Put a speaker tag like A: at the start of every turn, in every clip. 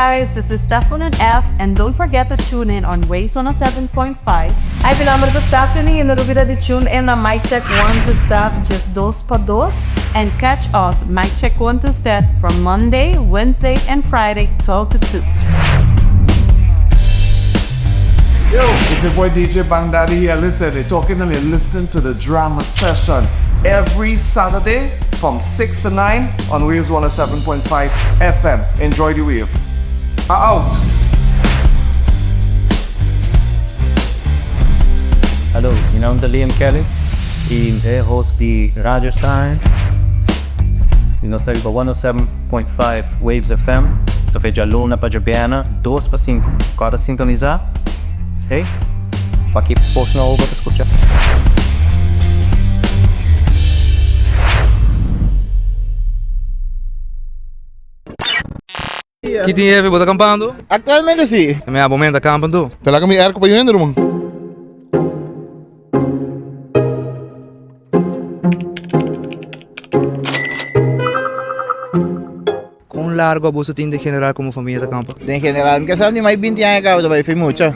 A: guys, this is Stefan and F and don't forget to tune in on Waves 107.5.
B: Hi, mi nomber ta Stephanie y no lubida di tune in na Mic Check 1 to Steph 12 pa 2.
A: And catch us Mic Check 1 to Steph from Monday, Wednesday and Friday 12 to 2.
C: Yo, it's your boy DJ Bang Daddy here. Listen, they're talking and you're listening to the drama session every Saturday from 6 to 9 on Waves 107.5 FM. Enjoy the wave. Out.
D: Hallo, mi nomber ta Liam Kelly y mi ta e host di Radio Stein. Y nos ta riba 107.5 Waves FM. Esta fe djaluna pa djabièrnè, 2 pa 5. Kòrda sintonisá. Hey, pa ki post nobo bo ta skucha?
E: Ki tin Evi, bo ta kampando?
F: Actualmente si.
E: Mi abo men ta kampa anto.
F: Ta laga mi airco pa yu hende ruman.
E: Kon largo aboso tin den general komo famia ta kampa?
F: Den general mi ke sa di mai binti aña kaba ta bai fin mucha.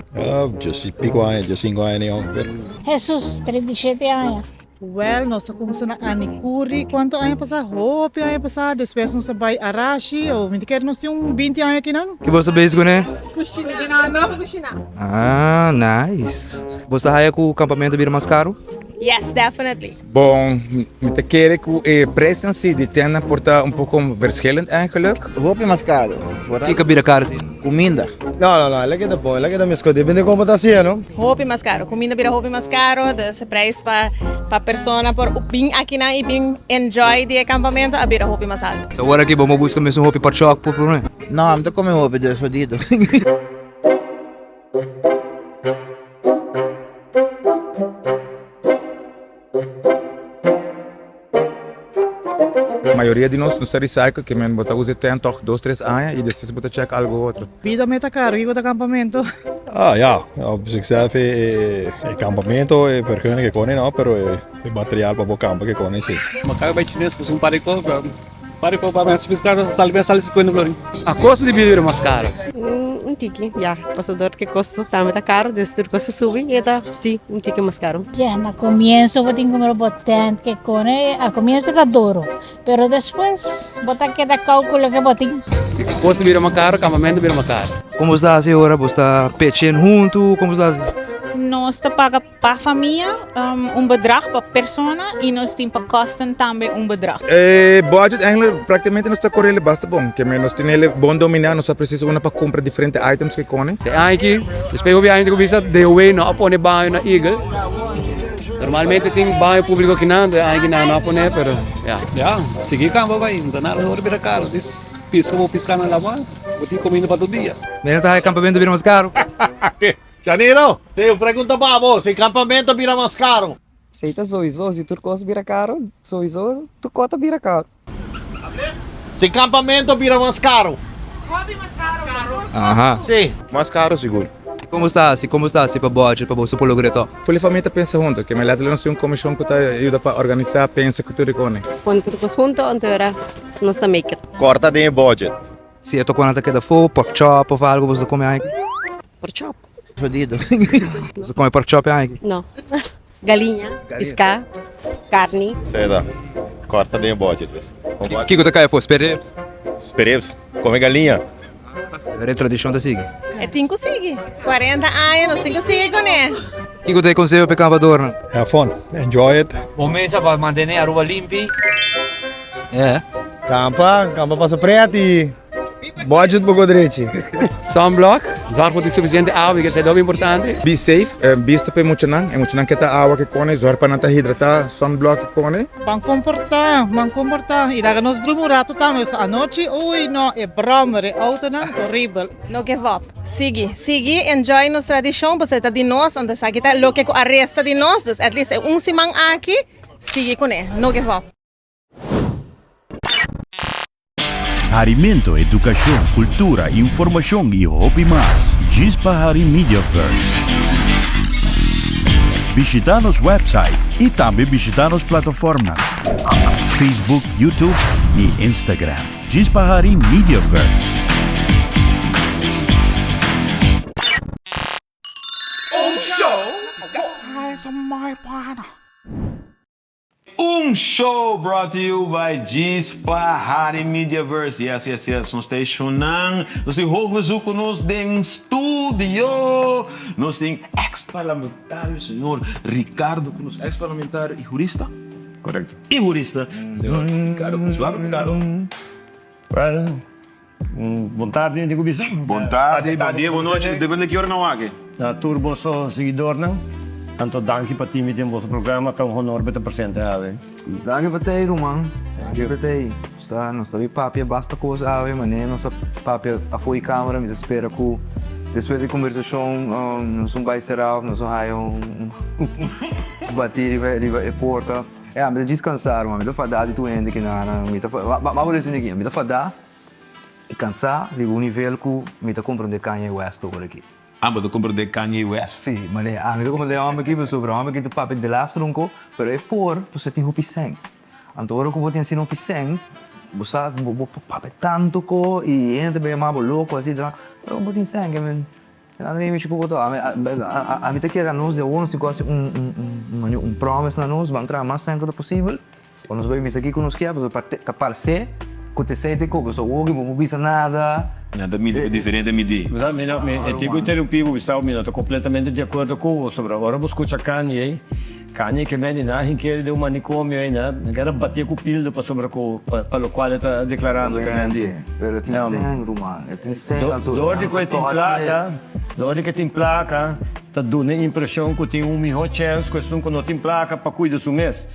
G: Djes i piko aña, djes sinku aña ni ongeveer.
H: Hesus, 37 aña.
I: Wel, nos a kumsa na Anicuri kuantu aña pasá? Hopi aña pasá. Despues nos a bai Arashi, o mi ta kere nos tin un binti aña akinan.
E: Ki boso ta bezig kuné?
J: Kushinando.
E: Ah, nice. Boso ta haya ku kampamentu bira mas karu?
J: Yes, definitely.
K: Bon, mi ta kere ku e prijsnan si di tenda por ta un poko verschillend eigenlijk.
F: Hopi mas caro.
E: Kiko bira caro si?
F: Cuminda.
L: No, no, no, el a keda bon, el a keda mesco, depende con bo ta hacié, no?
J: Hopi mas caro, cuminda bira hopi mas caro, dus e prijs pa pa persona por bin akinan y bin enjoy di e campamento a bira hopi mas alto.
E: So awor aki bo mo busca mesun hopi pork por prome?
F: No, mi ta come hopi, dus jodido.
K: Mayoria di nos no ta recycle, ke men bo ta usa e tent tòg dos tres aña i despues bo ta check algo otro.
I: Bida meta caro, kiko ta campamento?
G: Ah ja, op zichzelf e campamento e vergunning ke kone no, pero e material pa bo campa ke kone si.
M: Maka bai chines ku un par di kos, par di kos pa mester piska sali ben sali 50 florin.
L: A kosto di bida bira mas karo.
N: Un tiki, ya, pasobra dor ku e kosto tambe ta karo, dus tur kos ta subi i e ta, si, un tiki mas karo.
H: Ya, na komienso bo tin kumpra bo tent ke kone, al komienso ta duro, pero despues bo ta keda kou ku loke bo tin.
M: Kosto bira mas karo, kampamentu bira mas karo.
E: Kon bo sta hasi ora bo sta pechen huntu? Kon bo sta hasi?
O: Nos ta paga Pa famia un bedrag, pa persona y nos tin pa kosten tambe un bedrag.
K: E budget eigenlijk practicamente nos ta correle basta bon, ke men nos tin ele bon domina, nos sa precies unda pa cumpra diferente items ke kone.
M: E aña aki, despues hopi aña tin ku bisa DOW no a pone baño na Eagle. Normalmente tin baño público akinan, e aña aki nan no a pone, pero ya.
P: Ya, sigui kamba bai, no ta nada ora bira karo, dis piska bo piska na lama, bo tin kominda pa tur dia.
E: Mira ta e campamento bira mas caro.
F: Janiro, tin un pregunta pa bo, si campamento bira mas caro.
Q: Esey ta sowiso, si tur cos bira caro, sowiso tur cos ta bira caro.
F: Si campamento bira mas caro.
E: Aha.
F: Si.
R: Mas caro sigur.
E: I como sta hasi, como sta hasi pa budget pa boso por logra e tok?
K: Fuli famia ta pensa hunto, ke me letterlijk nos tin un comishon ku ta yuda pa organisa, pensa ku tur e kone.
N: Pon tur cos hunto anto ora nos ta make it.
R: Corta den e budget.
E: Si e tokonan ta keda afó, pork chop of algo boso ta come aiki?
N: Pork chop.
F: Jodido.
E: Boso come pork chop aiki?
N: No. Galiña, piská, karni.
R: Seda, corta den e budget pues.
E: Kiko ta kai afó? Sperrips?
R: Sperrips, come galiña.
E: Pero e tradishon ta sigui.
J: E tin ku sigui. 40 aña nos tin ku sigui kuné.
E: Kiko ta e konseho pa e kampadornan?
G: Have fun, enjoy it.
S: Bo mesa pa mantene Aruba limpi.
E: Eh.
L: Kampa, kampa pasa pret y budget poko drechi.
M: Sunblock, zorg bo tin suficiente awa, mi kere sa e dobi importante.
K: Be safe, bisto pa e muchanan, e muchanan ke ta awa ke kone, zorg pa nan ta hidrata, sunblock ke kone.
I: Ban comporta, ban comporta y laga nos drumi un rato tambe, so anochi, uy no, e brommer, e autonan, horibel.
J: No give up, sigui, sigui enjoy nos tradicion, pasobra e ta di nos, anto esaki ta loke cu a resta di nos, dus at least e un siman aki, sigui cune, no give up.
T: Harimento, edukashon, kultura, informashon i hopi mas. Djis pa Hari Mediaverse. Bishita nos website i tambe bishita nos plataformnan, Facebook, YouTube i Instagram. Djis pa Hari Mediaverse.
U: Eso muy bueno.
V: Un show brought to you by G's Pahari Mediaverse. Yes, yes, yes. Nos ta eshonan. Nos tin hoog bezoek ku nos den studio. Nos tin ex-parlamentario señor Ricardo ku nos ex-parlamentario y jurista.
W: Correcto.
V: Y jurista señor Ricardo Cruz. Wak Ricardo.
D: Well, bon tardi mi tin ku bisa.
V: Bon tardi, bon dia, bon nochi, depende ki ora nan wak.
D: Na tur boso siguidornan, tanto danki pa tin mi den boso programa, ta un honor pa ta presente awe.
E: Danki pa tei ruman, danki pa tei. Nos ta nos ta bin papia basta kos awe, manera nos a papia afo di kamera, mi ta spera ku despues di kombersashon nos un bai sera of nos un haya un bati riba riba e porta. Ya, mi ta djis kansá ruman, mi ta fadá di tur hende ki nan, mi ta babo listen aki, mi ta fadá i kansá riba un nivel ku mi ta komprondé Kanye West ora aki.
V: Ah, bo ta komprondé Kanye West?
E: Sí, manera ami ta komprondé e hòmber aki pasobra e hòmber aki ta papia delaster un ko, pero e por pasobra e tin hopi sèn. Anto ora ku bo tin asina hopi sèn, bo sa ku bo por papia tantu ko i hende ta bin yama bo loko asina, pero bo tin sèn ke men. Nan mi ku boto ami ta kere nos di awor nos tin ku hasi un un un promise na nos ban traha mas sèn ku ta posibel pa nos bai bisa kiko nos kier pasobra ta parse ku ta esei ta e kos pasobra awor bo no por bisa nada.
V: Nan ta midi ku diferente midi.
D: Mi no mi e tin ku interumpi bo Gustavo mi no ta kompletamente di akuerdo ku bo pasobra ora bo skucha Kanye Kanye ke mende nan hink'é den un manikomio ei nan nan keda batié ku pildo pasobra ku pa lokual e ta deklarando ke mende.
E: Pero e tin sèn ruman, e tin sèn alto.
D: Dor di ku e tin plaka, dor di ku e tin plaka ta duna e impreshon ku tin un mihó chèns ku esun ku no tin plaka pa kuida su mes.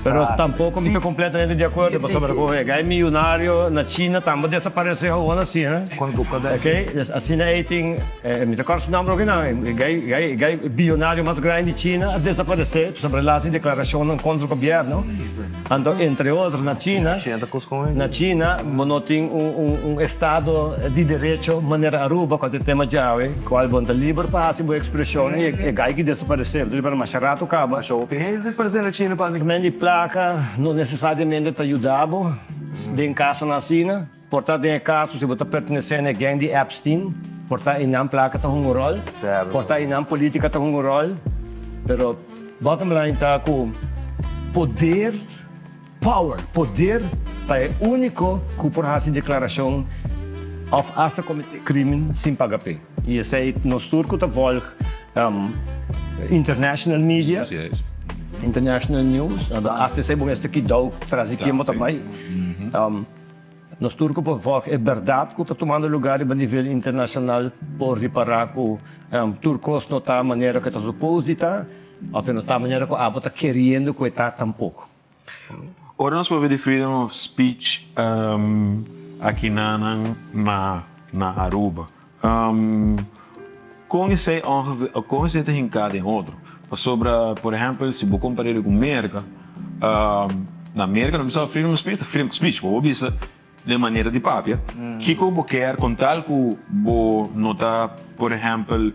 D: Pero tampoko mi ta kompletamente di akuerdo pasobra ku e gai miyonario na China tambe desaparesé awor asina. Oké, dus asina ei tin, mi ta kòrda su nòmber oke nan, e gai gai gai biyonario mas grandi di China a desaparesé pasobra el a hasi deklarashonnan kontra gobièrnu. Anto entre otro na China, na China bo no tin un un estado di derecho manera Aruba ku a tin tema djawe kual bo no ta liber pa hasi bo ekspreshon i e gai ki desaparesé bo ta riba masha rato kaba. Men di plaka no nesesariamente ta yuda bo den kasonan asina. Por ta den e kaso si bo ta pertenesé na e gang di Epstein, por ta einan plaka ta hunga un ròl, por ta einan polítika ta hunga un ròl, pero bottom line ta ku poder, power, poder ta e úniko ku por hasi deklarashon òf asta kometé krímen sin paga p'e. I esei nos tur ku ta vòlg international media, international news, asta esei bo mester kidou tras di ken bo ta bai. Nos tur ku por vòlg e bèrdat ku ta tumando lugá riba nivel internashonal por ripará ku tur kos no ta manera ku e ta supos di ta òf e no ta manera ku abo ta keriendo ku e ta tampoko.
V: Ora nos papia di freedom of speech aki nan na Aruba, kon esei kon esei ta hinká den otro? Pasobra, por ehèmpel, si bo kompar'é ku Merka, na Merka no bisa freedom of speech, ta freedom of speech. Bo por bisa den manera di papia kiko bo kier kon tal ku bo no ta, por ehèmpel,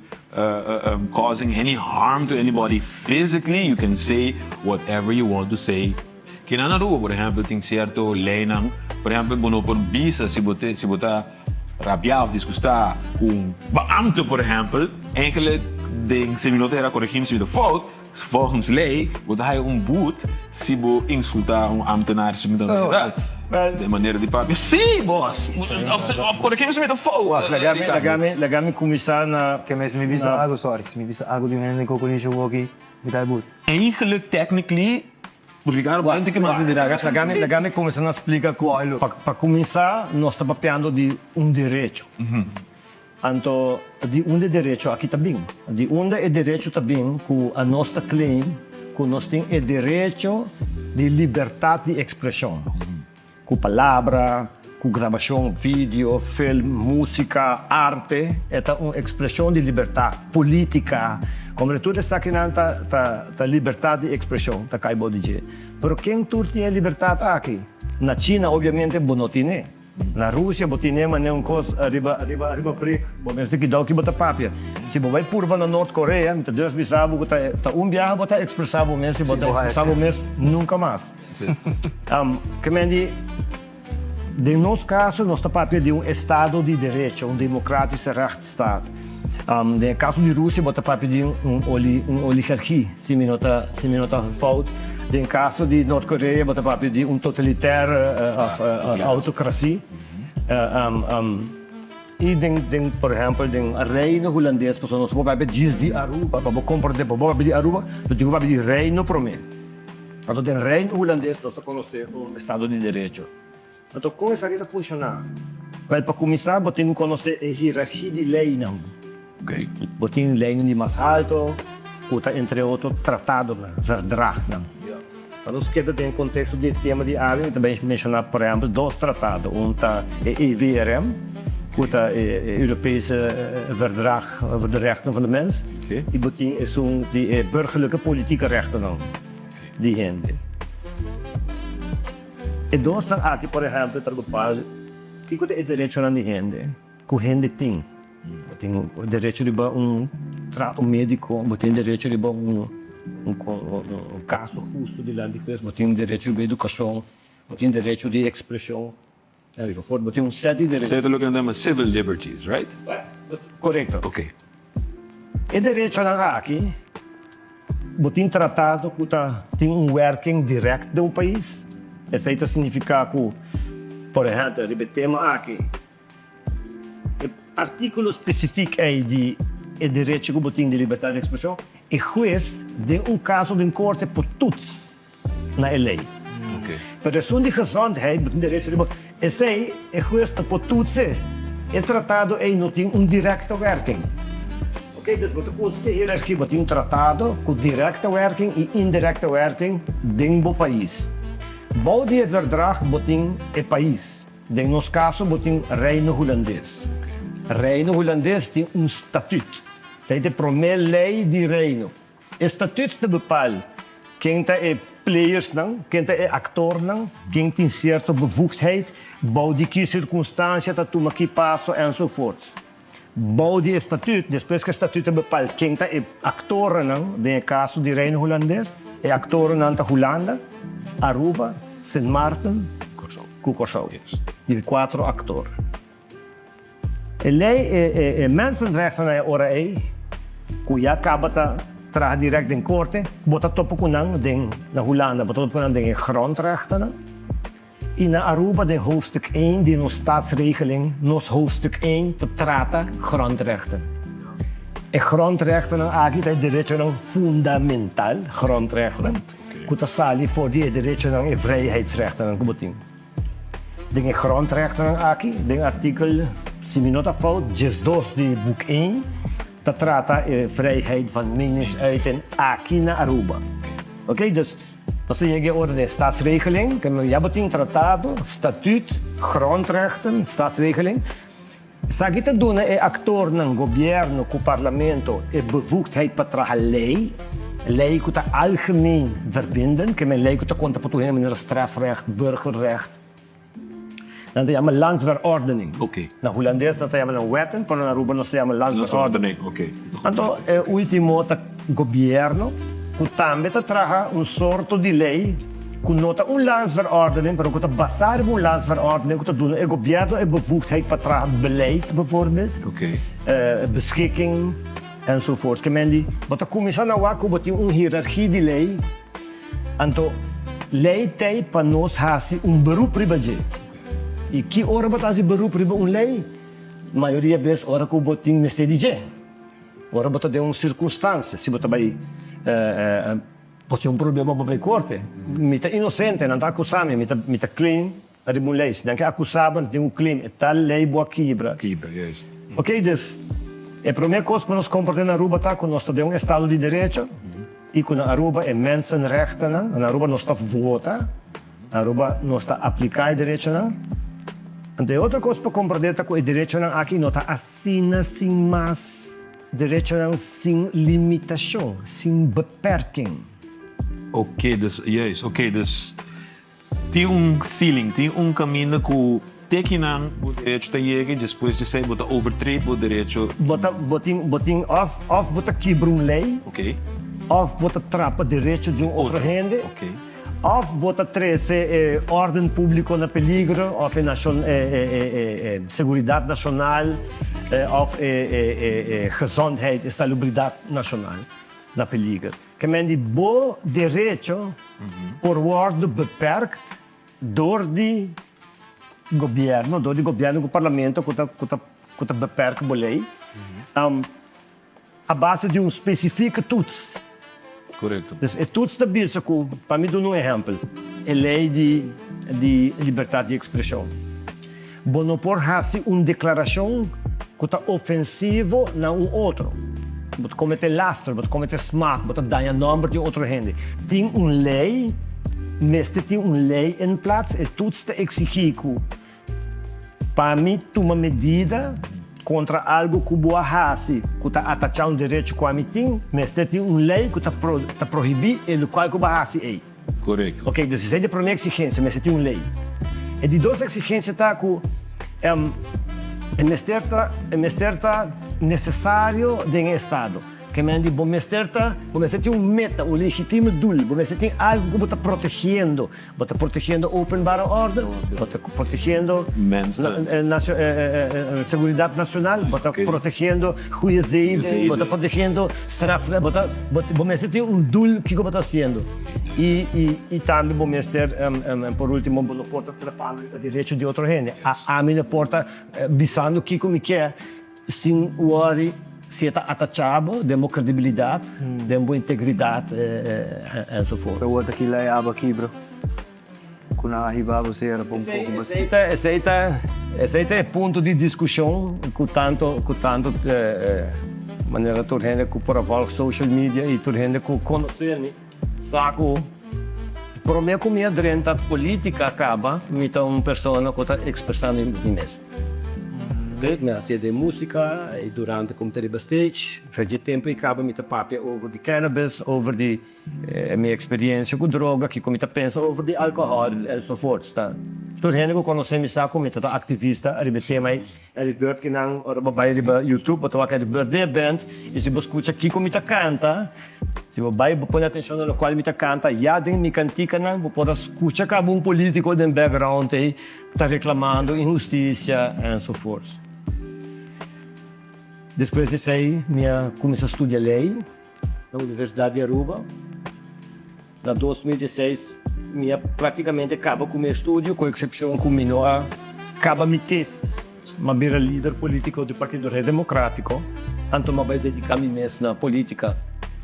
V: causing any harm to anybody physically, you can say whatever you want to say. Kinan na Aruba, por ehèmpel, tin sierto leinan, por ehèmpel, bo no por bisa si bo si bo ta rabiá òf disgustá ku un beambte, por ehèmpel, enkele den si mi no ta era koregí mi si mi ta fout, volgens lei bo ta haya un boet si bo insultá un ambtenaar si mi ta era den manera di papia. Sí, bos! Òf koregí mi si mi ta fout,
D: Ricardo. Laga laga mi kuminsá na.
E: Ke mes mi bisa algu, sorry, si mi bisa algu di un hende ku kolisha woki, mi ta haya boet.
V: Eigenlijk, technically, Ricardo, bo ente ke mas di
D: Laga laga laga mi kuminsá na splika ku pa pa kuminsá nos ta papiando di un derecho. Anto di unda e derecho aki ta bin? Di unda e derecho ta bin ku anos ta claim ku nos tin e derecho di libertat di ekspreshon? Ku palabra, ku grabashon, video, film, músika, arte, e ta un ekspreshon di libertat, polítika, kombre tur esakinan ta ta ta libertat di ekspreshon ta kai bou di dje. Pero ken tur tin e libertat aki? Na China obviamente bo no tine. Na Rusia bo tine manera un kos riba riba riba pri bo mester kidou ki bo ta papia. Si bo bai purba na Nort Korea mi ta durf bisa bo ku ta ta un biaha bo ta ekspresá bo mes si bo ta ekspresá bo mes nunka mas. Ke men di, den nos kaso nos ta papia di un estado di derecho, un democratische rechtsstaat.
B: Den e kaso di Rusia bo ta papia di un un oligarchie, si mi no ta si mi no ta fout. Den kaso di Nort Korea bo ta papia di un totalitaire of autocratie. I den den por ehempel den Reino Hulandes pasobra nos por papia djis di Aruba pa bo komprende pa bo papia di Aruba bo tin ku papia di Reino promé. Anto den Reino Hulandes nos ta konosé un estado di derecho. Anto kon esaki ta funshoná? Wèl, pa kuminsá bo tin ku konosé e hierargia di leinan. Bo tin leinan di mas halto ku ta entre otro tratadonan, verdragnan. Pa nos keda den e konteksto di e tema di awe mi ta bai menshoná por ehèmpel dos tratado. Un ta e EVRM ku ta e Europese Verdrag over de Rechten van de Mens i bo tin esun di e Burgerlijke Politieke Rechtennan di hende. E dosnan aki por ehèmpel ta bepaal kiko ta e derechonan di hende ku hende tin. Bo tin derecho riba un trato médiko, bo tin derecho riba un kaso hustu dilanti hues, bo tin derecho riba edukashon, bo tin derecho di ekspreshon, enzovoort. Bo tin un sèt di derecho.
V: Esei ta loke nan ta yama civil liberties, right?
B: Korekto.
V: Oké.
B: E derechonan aki bo tin tratado ku ta tin un werking dirèkt den un pais. Esei ta signifiká ku, por ehèmpel, riba e tema aki, e artíkulo spesifik ei di e derecho ku bo tin di libertat di ekspreshon, e hues den un kaso den korte por tuts na e lei. Pero esun di gezondheid, bo tin derecho riba esei, e hues ta por toetsen. E tratado ei no tin un directe werking. Oké, dus bo ta usa e hierarchia, bo tin un tratado ku directe werking i indirecte werking den bo pais. Bou di e verdrag bo tin e pais. Den nos kaso bo tin Reino Hulandes. Reino Hulandes tin un statuut. Esei ta e promé lei di Reino. E statuut ta bepaal ken ta e playersnan, ken ta e actornan, ken tin cierto bevoegdheid, bou di ki circunstancia ta tuma ki paso enzovoorts. Bou di e statuut, despues cu e statuut ta bepaal ken ta e actorenan, den e caso di Reino Hulandes, e actorenan ta Hulanda, Aruba, Sint Maarten cu Corsou. Di e cuatro actor. E lei e mensenrechten e ora ei ku ya kaba ta traha dirèkt den korte, bo ta topa ku nan den na Hulanda, bo ta topa ku nan den e grondrechtennan i na Aruba den hoofdstuk één di nos staatsregeling, nos hoofdstuk één ta trata grondrechten. E grondrechtennan aki ta e derechonan fundamental, grondrechten, ku ta sali for di e derechonan, e vrijheidsrechtennan ku bo tin. Den e grondrechtennan aki, den artikel, si mi no ta fout, 12 di boek één, ta trata e vrijheid van meningsuiting aki na Aruba. Oké, dus nos a yega e ora den staatsregeling, ke ya bo tin tratado, statuut, grondrechten, staatsregeling. Esaki ta duna e aktornan, gobièrnu ku parlamento, e bevoegdheid pa traha lei, lei ku ta algemeen verbindend, ke men lei ku ta konta pa tur hende manera strafrecht, burgerrecht. Nan ta yama landsverordening. Na hulandes nan ta yama nan wetten, pero na Aruba nos ta yama landsverordening. Anto e ultimo ta gobièrnu ku tambe ta traha un sorto di lei ku no ta un landsverordening pero ku ta basá riba un landsverordening ku ta duna e gobièrnu e bevoegdheid pa traha beleid bijvoorbeeld, beschikking enzovoorts. Ke men di bo ta kuminsá na wak ku bo tin un hierargia di lei, anto lei t'ei pa nos hasi un beroep riba dje. I ki ora bo ta hasi beroep riba un lei? Mayoria bes ora ku bo tin mester di dje. Ora bo ta den un sirkunstansia, si bo ta bai bo tin un problema bo bai korte. Mi ta inosente, nan ta akusá mi, mi ta mi ta claim riba un lei. Si nan ke akusá bo, nan tin un claim, e tal lei bo a kibra.
V: Kibra, juist.
B: Oké, dus e promé kos ku nos komprendé na Aruba ta ku nos ta den un estado di derecho i ku na Aruba e mensenrechtennan, na Aruba nos ta vota, Na Aruba nos ta apliká e derechonan. Anto e otro kos pa komprendé ta ku e derechonan aki no ta asina sin mas derechonan sin limitashon, sin beperking.
V: Oké, dus juist, oké, dus tin un ceiling, tin un kaminda ku te kinan bo derecho ta yega i despues di esei bo ta overtreed bo derecho.
B: Bo ta, bo tin, bo tin òf, òf bo ta kibra un lei, òf bo ta trapa derecho di un otro hende. Òf bo ta trese e órden públiko na peligro, òf e nashon e e seguridat nashonal, òf e e gezondheid, e salubridat nashonal na peliger. Ke men di bo derecho por wòrdu beperkt dor di gobièrnu, dor di gobièrnu ku parlamento ku ta ku ta ku ta beperk bo lei. A base di un specifieke toets.
V: Correcto.
B: Dus e toets ta bisa cu, pa mi duna un ehempel, e ley di di libertad di expresion. Bo no por haci un declaracion cu ta ofensivo na un otro. Bo ta comete laster, bo ta comete smaak, bo ta daña nomber di otro hende. Tin un ley, mester tin un ley in plaats, e toets ta exigi cu Pa mi tuma medida kontra algu ku bo a hasi ku ta atachá un derecho ku ami tin, mester tin un lei ku ta ta prohibí e lokual ku bo a hasi ei.
V: Korekto.
B: Oké, dus esei ta e promé eksigensia, mester tin un lei. E di dos eksigensia ta ku e mester ta e mester ta nesesario den e estado. Ke men di bo mester ta bo mester tin un meta, un legitime doel, bo mester tin algu ku bo ta protegiendo. Bo ta protegiendo openbare orde, bo ta protegiendo seguridad nacional, bo ta protegiendo goeie zeden, bo ta protegiendo strafrecht, bo ta, bo mester tin un doel kiko bo ta haciendo. Y, y, y tambe bo mester, por ultimo, bo no por ta trapando riba derecho di otro hende. Ami no por ta bisando kiko mi ke. Sin worry si e ta atacha bo den bo credibilidad, den bo integridad enzovoort.
E: Pero word aki lei aba kibra cu nan a hiba bo sera pa un poco bas.
B: Esey ta, esey ta e punto di discusion cu tanto, cu tanto manera tur hende cu por a volg social media y tur hende cu conoce mi sa cu prome cu mi a drenta politica caba mi ta un persona cu ta expresa mi mes. Mi a hasié den músika i durante ku mi ta riba stage, fe dje tempu ei kaba mi ta papia over di cannabis, over di mi eksperiensia ku droga, kiko mi ta pensa over di alkohòl ensovoorts. Ta tur hende ku konosé mi sa ku mi ta ta aktivista riba e tema ei. Eric Bird kinan ora bo bai riba YouTube bo ta wak Eric Bird den e band i si bo skucha kiko mi ta kanta, si bo bai bo pone atenshon na lokual mi ta kanta ya den mi kantikanan bo por a skucha kaba un politiko den background ei. Ta reclamando inhusticia enzovoorts. Despues di esey mi a cuminsa studia ley na Universidad di Aruba. Na 2016 mi a practicamente caba cu mi estudio cu excepcion cu mi no a caba mi tesis. Mi a bira lider politico di Partido Red Democratico, anto mi a bay dedica mi mes na politica,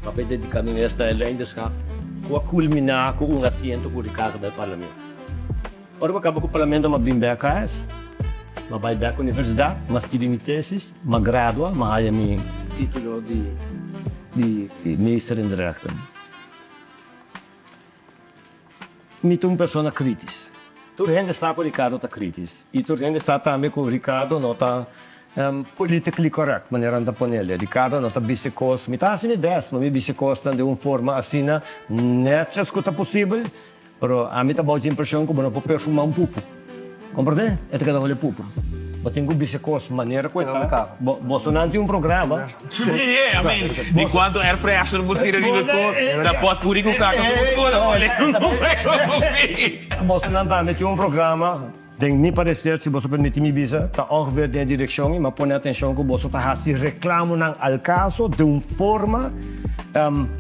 B: mi a bay dedica mi mes na e leiderschap cu a culmina cu un asiento cu Ricardo den Parlamento. Ora ku a kaba ku parlamento m'a bin bek kas, m'a bai bek universidat, m'a skibi mi tesis, m'a gradua, m'a haya mi titulo di di meester in de rechten. Mi ta un persona kritis. Tur hende sa ku Ricardo ta kritis i tur hende sa tambe ku Ricardo no ta politically correct manera nan ta ponele. Ricardo no ta bisa kos, mi ta hasi mi best pa mi bisa kosnan den un forma asina netjes ku ta posibel. Pero ami ta bou dje impresion ku bo no por perfumá un pupu. Komprendé? E ta keda hole pupu. Bo tin ku bisa kos manera ku e ta. Bo bosonan tin un programa.
A: Yeah, I mean, di kuantu air freshener bo tira riba e kos, ta potpuri ku kaka su bo kos hole.
B: Bosonan tambe tin un programa, den mi parecer, si boso permiti mi bisa, ta ongeveer den e direkshon i mi a pone atenshon ku boso ta hasi reklamonan al kaso den un forma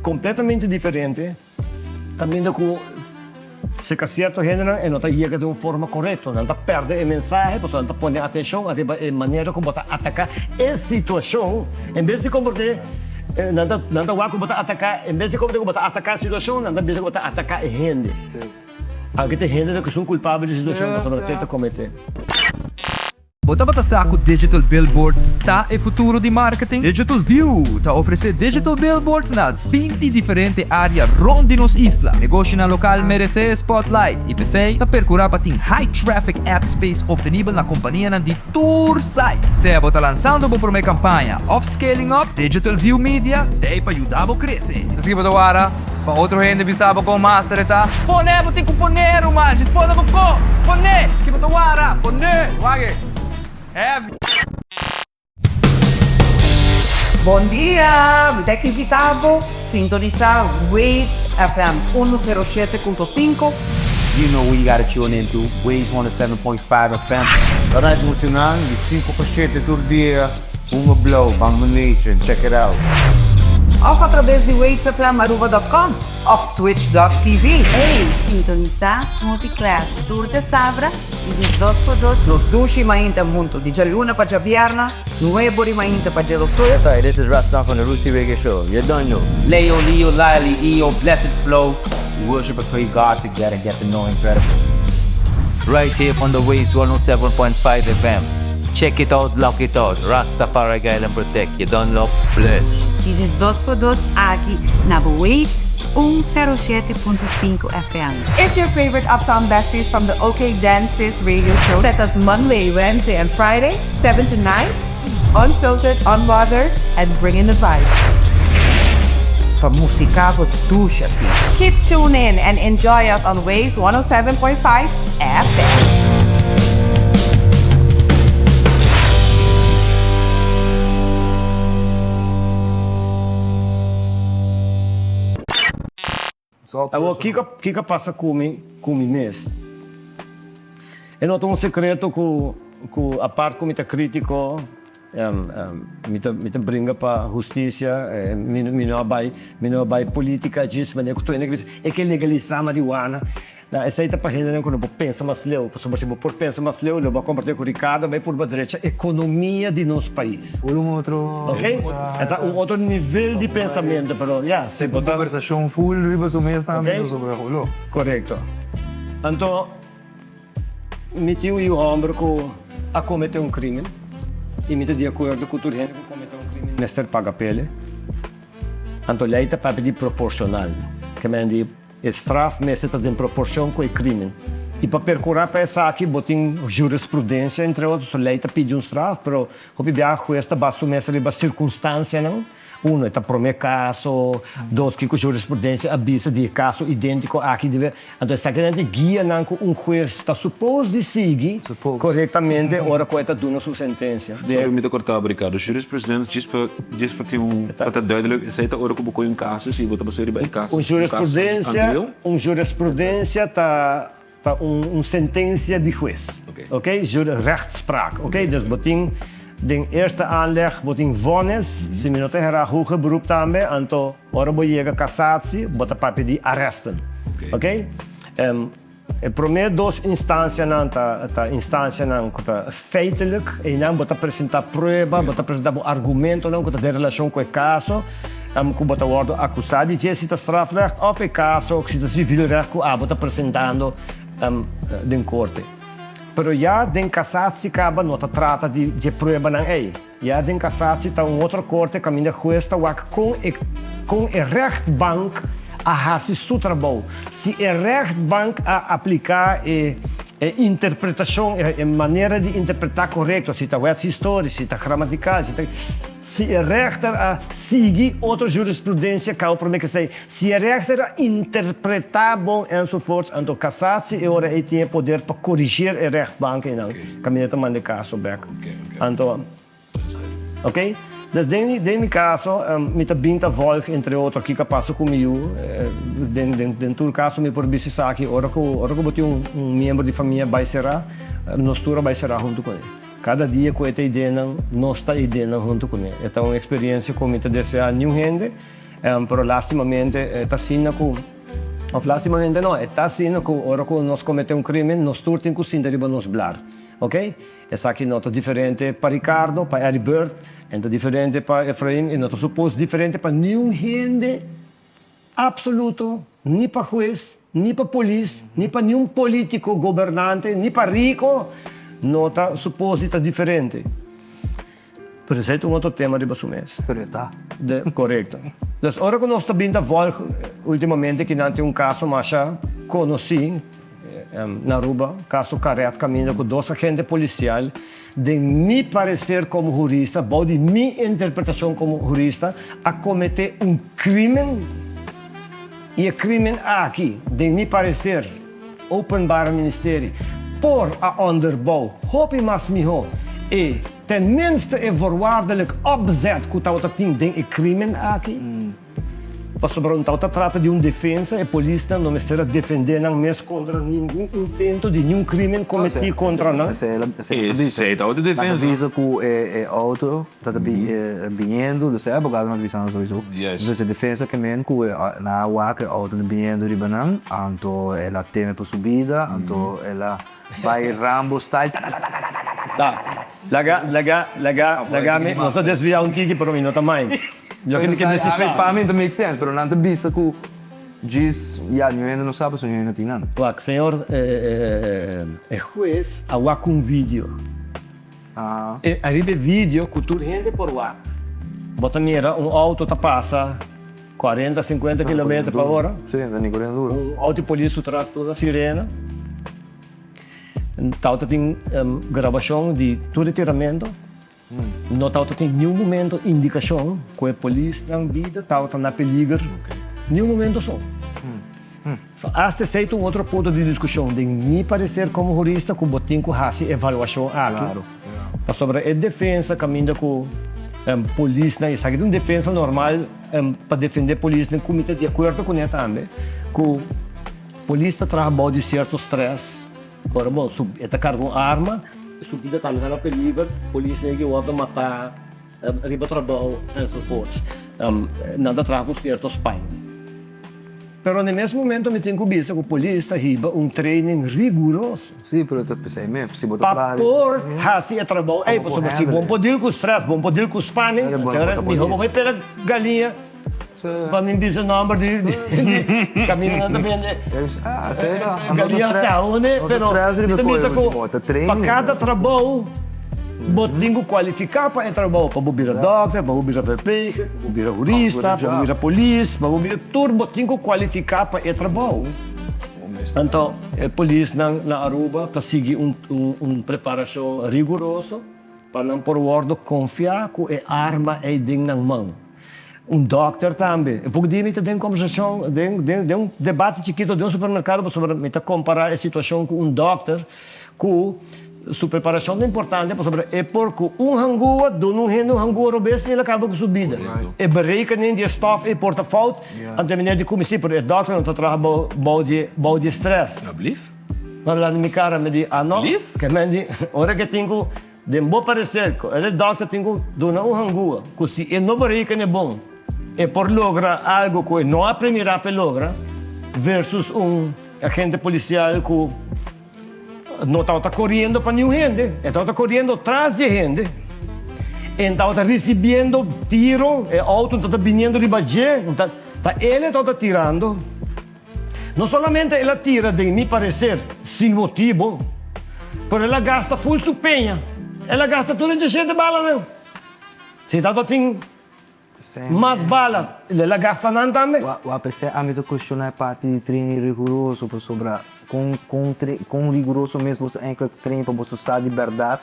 B: kompletamente diferente. Kaminda ku serka sierto hendenan e no ta yega den un forma korekto. Nan ta pèrdè e mensahe pasobra nan ta pone atenshon ariba e manera ku bo ta ataká e situashon en bes di komprendé nan ta nan ta wak ku bo ta ataká en bes di komprendé ku bo ta ataká e situashon nan ta bisa ku bo ta ataká e hende. Aunke ta e hende ta ku esun kulpabel di e situashon pasobra te ta kometé.
U: Bo tabata sa ku digital billboards ta e futuro di marketing? Digital View ta ofresé digital billboards na 20 diferente área rònt di nos isla. Negoshinan lokal meresé e spotlight i p'esei ta perkurá pa tin high traffic ad space optenibel na kompanianan di tur size. Sea bo ta lansando bo promé kampaña òf scaling up, Digital View Media t'ei pa yuda bo krese.
E: Esaki bo ta wara pa otro hende bisa bo kon master e ta. Pone bo tin ku pone ruman, djis pone bo ko, pone, ki bo ta wara, pone, wak e, heavy.
C: Bon dia! Mi ta invita bo sintonisa Waves FM 107.5.
H: You know who you gotta tune in to, Waves 107.5 FM.
W: Alright muchanan, di 5 pa 7 tur dia, Hunga Blauw, Bangma Nation, check it out.
C: Of atrabes di wavesfmaruba.com of twitch.tv.
X: Ey, sintonisa Smoothie Class tur djasabra di 12 pa 2.
C: Nos dushi mainta hunto di djaluna pa djabierna, nuebo di mainta pa djedosul.
Y: Yes I, this is Rastan from the Rootsy Reggae Show, you done know.
H: Leo, Leo, Lily, Eo, blessed flow, we worship and praise God together and get to know him better.
S: Right here on the Waves 107.5 FM. Check it out, lock it out. Rastafari guide and protect. You done love, bless.
X: 12 pa 2 aki na bo Waves 107.5 FM.
Z: It's your favorite Uptown Besties from the OK Dances radio show. Set us Monday, Wednesday, and Friday, 7 to 9. Unfiltered, unbothered, and bring in the vibe.
C: Pa musica bo dushi asina.
Z: Keep tuned in and enjoy us on Waves 107.5 FM.
B: Awor, kiko kiko a pasa ku mi ku mi mes? E no ta un sekreto ku ku apart ku mi ta kritiko, mi ta mi ta bringa pa hustisia, mi mi no a bai mi no a bai politika djis manera ku tur hende ke bisa e ke legalisá marihuana. Na esei ta pa hendenan ku no por pensa mas leu, pasobra si bo por pensa mas leu lo bo a kompartí ku Ricardo bai purba drecha ekonomia di nos pais.
E: Un otro.
B: Ok? E ta un otro nivel di pensamentu, pero ya, si bo ta.
E: Un kombersashon full riba su mes tambe pasobra holó.
B: Korekto. Anto mi tin un yu hòmber ku a kometé un krimen i mi ta di akuerdo ku tur hende ku kometé un krimen mester paga p'el. Anto lei ta papia di proporshonal, ke men di. E straf mester ta den proporcion cu e crimen. Y pa percura pa esaki bo tin jurisprudencia entre otro, so ley ta pidi un straf, pero hopi biaha huez ta basa su mes riba circunstancianan, uno e ta prome caso, dos kico jurisprudencia a bisa di e caso identico aki debe, anto esakinan ta e guianan cu un huez ta suppose di sigui corectamente ora cu e ta duna su sentencia.
V: Sorry mi ta corta bo Ricardo, jurisprudencia djis pa Djis pa tin un, pa ta duidelijk, esei ta ora ku bo kohe un kasus i bo ta basá riba e kasus,
B: Un
V: un kasus
B: jurisprudencia,
V: anterior?
B: un jurisprudencia ta ta un un sentencia di hues. Ok, jur rechtspraak. Ok, dus bo tin den eerste aanleg bo tin vonnis, si mi no ta hera hoger beroep tambe, anto ora bo yega cassatie bo ta papia di arresten. Ok, E promé dos instansianan ta ta instansianan ku ta feitelijk, einan bo ta presentá prueba, bo ta presentá bo argumentonan ku ta den relashon ku e kaso ku bo ta wòrdu akusá di dje si ta strafrecht òf e kaso si ta sivilrecht ku abo ta presentando den korte. Pero ya den kasatsi kaba no ta trata di dje pruebanan ei. Ya den kasatsi ta un otro korte kaminda hues ta wak kon e kon e rechtbank a hasi su trabou. Si e rechtbank a apliká e e interpretashon, e manera di interpretá korekto, si ta wetshistorisch, si ta gramatikal, si ta si e rechter a sigui otro jurisprudensia kaba promé ke esei, si e rechter a interpretá bon enzovoorts, anto kasatsi e ora ei tin e poder pa korigeer e rechtbank einan kaminda ta manda e kaso bèk. Anto, ok? Dus den den mi kaso mi ta bin ta volg entre otro kiko a pasa ku mi yu. Den den den tur kaso mi por bisa esaki ora ku ora ku bo tin un un miembro di famia bai será, nos tur a bai será huntu kuné. Kada dia ku e ta idenan, nos ta idenan huntu kuné. E ta un eksperiensia ku mi ta deseá niun hende, pero lastimamente e ta asina ku òf lastimamente no, e ta asina ku ora ku nos kometé un krimen nos tur tin ku sinta riba nos blar. Ok? Esaki no ta diferente pa Ricardo, pa Eddie Bird, en ta diferente pa Efraim, i no ta supos diferente pa niun hende absoluto, ni pa hues, ni pa polis, ni pa niun politico, gobernante, ni pa rico, no ta supos di ta diferente. Pero esei ta un otro tema riba su mes.
E: Pero e ta.
B: De, korekto. Dus ora ku nos ta bin ta vòlg ultimamente kinan tin un kaso masha konosí na Aruba, kaso Caret kaminda ku dos agente polisial den mi pareser komo hurista, bou di mi interpretashon komo hurista, a kometé un krimen i e krimen aki den mi pareser Openbare Ministerie por a onderbou hopi mas mihó e. Tenminste e voorwaardelijk opzet ku tabata tin den e krimen aki. Pasobra un tabata trata di un defensa, e polisnan no mester a defendé nan mes kontra ningun intento di niun krimen kometí kontra nan.
V: Esei tabata defensa.
E: Nan ta bisa ku e auto ta biniendo, dus e abogadonan ta bisando souiso. Dus e defensa ke men ku nan a wak e auto ta biniendo riba nan, anto el a teme pa su bida, anto el a bai Rambo style tatatatatatatata.
B: Ta, laga, laga, laga, laga mi, nos a desviá un tiki pero mi no ta mind. Yo ke mi ke desi
E: Pa mi, pa mi ta make sense, pero nan ta bisa ku djis, ya, niun hende no sa pasobra niun hende no tin nan.
B: Wak, señor e hues a wak un video. E ariba e video ku tur hende por wak, bo ta mira un auto ta pasa cuarenta, cincuenta kilometer pa ora. Un auto di polis su tras tur na sirena. Tawata tin grabashon di tur e tiramento. No tabata tin niun momento indikashon ku e polisnan bida tabata na peliger, niun momento so. So asta esei ta un otro punto di diskushon den mi pareser komo hurista ku bo tin ku hasi evaluashon aki. Pasobra e defensa kaminda ku polisnan, esaki ta un defensa normal pa defende polisnan ku mi ta di akuerdo kuné tambe, ku polis ta traha bou di sierto strès. Ora bo su e ta karga un arma, su bida tambe ta na peliger, polis negi wordo mata riba trabou enzovoorts. Nan ta traha ku sierto span. Pero na e mes momento mi tin ku bisa ku polis ta hiba un training riguroso.
E: Sí, pero ta p'esei mes, si bo ta
B: Pa
E: traha
B: por hasi e trabou ei, pasobra si bo no por deal ku stress, bo no por deal ku spanning, miho bo bai pega galiña. Pa mi bisa nomber di caminda nan ta bende galiña hasta aonde, pero mi ta bisa cu pa cada trabou bo tin cu cualifica pa e trabou, pa bo bira dokter, pa bo bira verpleger, pa bo bira hurista, pa bo bira polis, pa bo bira tur bo tin cu cualifica pa e trabou. Anto e polisnan na Aruba ta sigui un preparacion riguroso pa nan por wordo confia cu e arma ey den nan man. Un dòkter tambe. E poko dia mi ta den kombersashon, den den den un debate chikito den un supermerkado pasobra mi ta kompará e situashon ku un dòkter ku su preparashon ta importante pasobra e por ku un hangua duna un hende un hangua robes i el a kaba ku su bida. E berekening di e stòf ei por ta fout, anto e meneer di ku mi si, pero e dòkter no ta traha bou bou di bou di strès. Ma mi lanta mi kara mi di, ah no, ke men di ora ke tin ku Den bo parecer cu e dokter tin cu duna un hangua cu si e no berekene bon e por logra algo cu e no a premira p'e logra versus un agente policial cu no tabata coriendo pa niun hende, e tabata coriendo tras di e hende, e tabata ricibiendo tiro, e auto tabata biniendo riba dje, ta el e tabata tirando. No solamente el a tira den mi parecer sin motibo, pero el a gasta full su peña. El a gasta tur e djeshete balanan. Si tabata tin mas bala, el a gasta nan tambe.
E: Wak p'esei ami ta cuestiona e parti di training riguroso pasobra con con con riguroso mes bo ta enkele train pa boso sa di berdad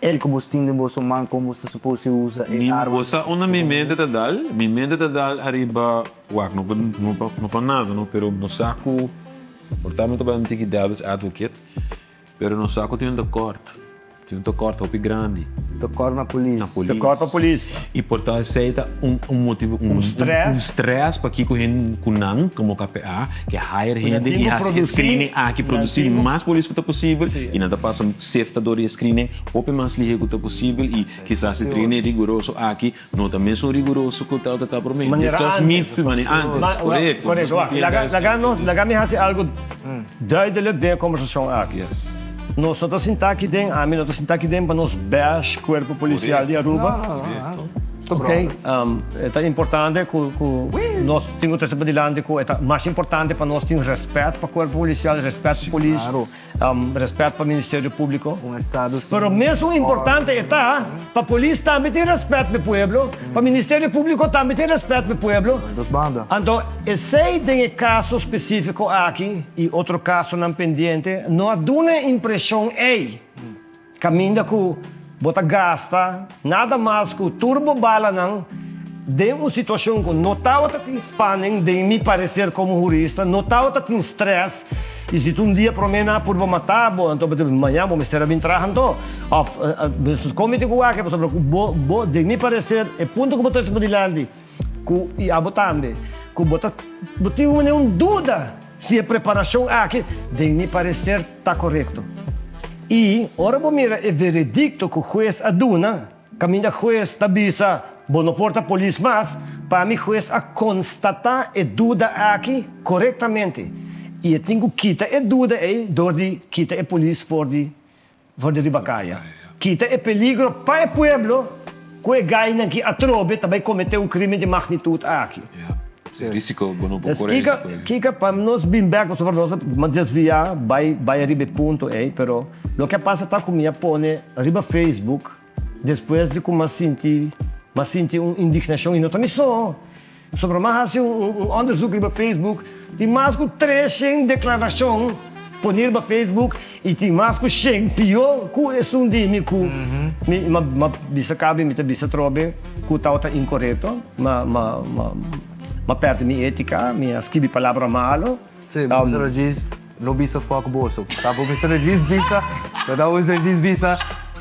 E: El ku bos tin den boso man, kon bos ta supos di usa e
V: Mi
E: arma?
V: bo sa unda mi mente ta dal? Mi mente ta dal ariba, wak, no pa no pa no pa nada no, pero nos sa ku por ta mi ta bai un tiki devil's advocate, pero nos sa ku tin un tekort, tin un tekort hopi grandi.
E: Tekort na polis.
V: Na polis.
B: Tekort pa polis.
V: I por ta esei ta un un motibu un
B: Un stress.
V: un stress pakiko hende ku nan komo KPA ke hire
B: Ku nan
V: hende
B: tin
V: i
B: ku
V: hasi e
B: produsí,
V: screening aki
B: nan
V: produsí
B: tin ku.
V: mas polis ku ta posibel i nan ta pasa sefta dor di e screening hopi mas lihé ku ta posibel i kisas e training riguroso aki no ta mesun riguroso ku tabata ta promé. It's
B: Manera
V: just
B: antes.
V: myth manera antes,
B: Ma, wel,
V: korekto.
B: korekto. Wak, laga, laga nos, laga mi hasi algu duidelijk den e kombersashon aki.
V: Yes.
B: Nos no ta sinta aki den, ami no ta sinta aki den pa nos bash Cuerpo Policial di Aruba.
V: Korekto.
B: Ok, e ta importante ku ku nos tin ku trese padilanti ku e ta mas importante pa nos tin rèspèt pa Cuerpo Policial, rèspèt pa polis, rèspèt pa Ministerio Público. Pero mesun importante e ta pa polis tambe tin rèspèt pa e pueblo, pa Ministerio Público tambe tin rèspèt pa e pueblo. Anto esei den e kaso spesífiko aki i otro kasonan pendiente no a duna e impreshon ei. Kaminda ku bo ta gasta nada mas ku tur bo balanan den un situashon ku no tabata tin spanning, den mi pareser komo hurista, no tabata tin stress. I si ta un dia promé nan a purba mata bo, anto bo ta bisa, mañan bo mester a bin traha anto. Òf, kon mi tin ku wak? Pasobra ku bo, bo, den mi pareser, e punto ku bo trese padilanti, ku, i abo tambe, ku bo ta, bo tin un manera un duda si e preparashon aki, den mi pareser, ta korekto. I ora bo mira e veredikto ku hues a duna, Kaminda hues ta bisa bo no por ta polis mas, pa mi hues a konstatá e duda aki korektamente i e tin ku kita e duda ei dor di kita e polis for di for di riba kaya. Kita e peligro pa e pueblo ku e gainan ki atrobe ta bai kometé un krimen di magnitut aki.
V: E risiko bo no por
B: Dus
V: kore
B: kiko
V: risiko ei.
B: kiko pa nos bin bek pasobra nos a desviá bai bai riba e punto ei pero loke a pasa ta ku mi a pone riba Facebook Despues di ku m'a sinti m'a sinti un indignashon i no ta mi so, pasobra m'a hasi un un onderzoek riba Facebook, tin mas ku treshen deklarashon poni riba Facebook i tin mas ku shen pió ku esun di mi ku mi m'a m'a bisa kabi mi ta bisa atrobe ku tabata inkorekto, m'a m'a m'a m'a pèrdè mi étika, mi a skibi palabra malo.
E: Sí, bo bisa djis no bisa fuck boso. Ta bo bisa djis bisa, ta ta bo bisa djis bisa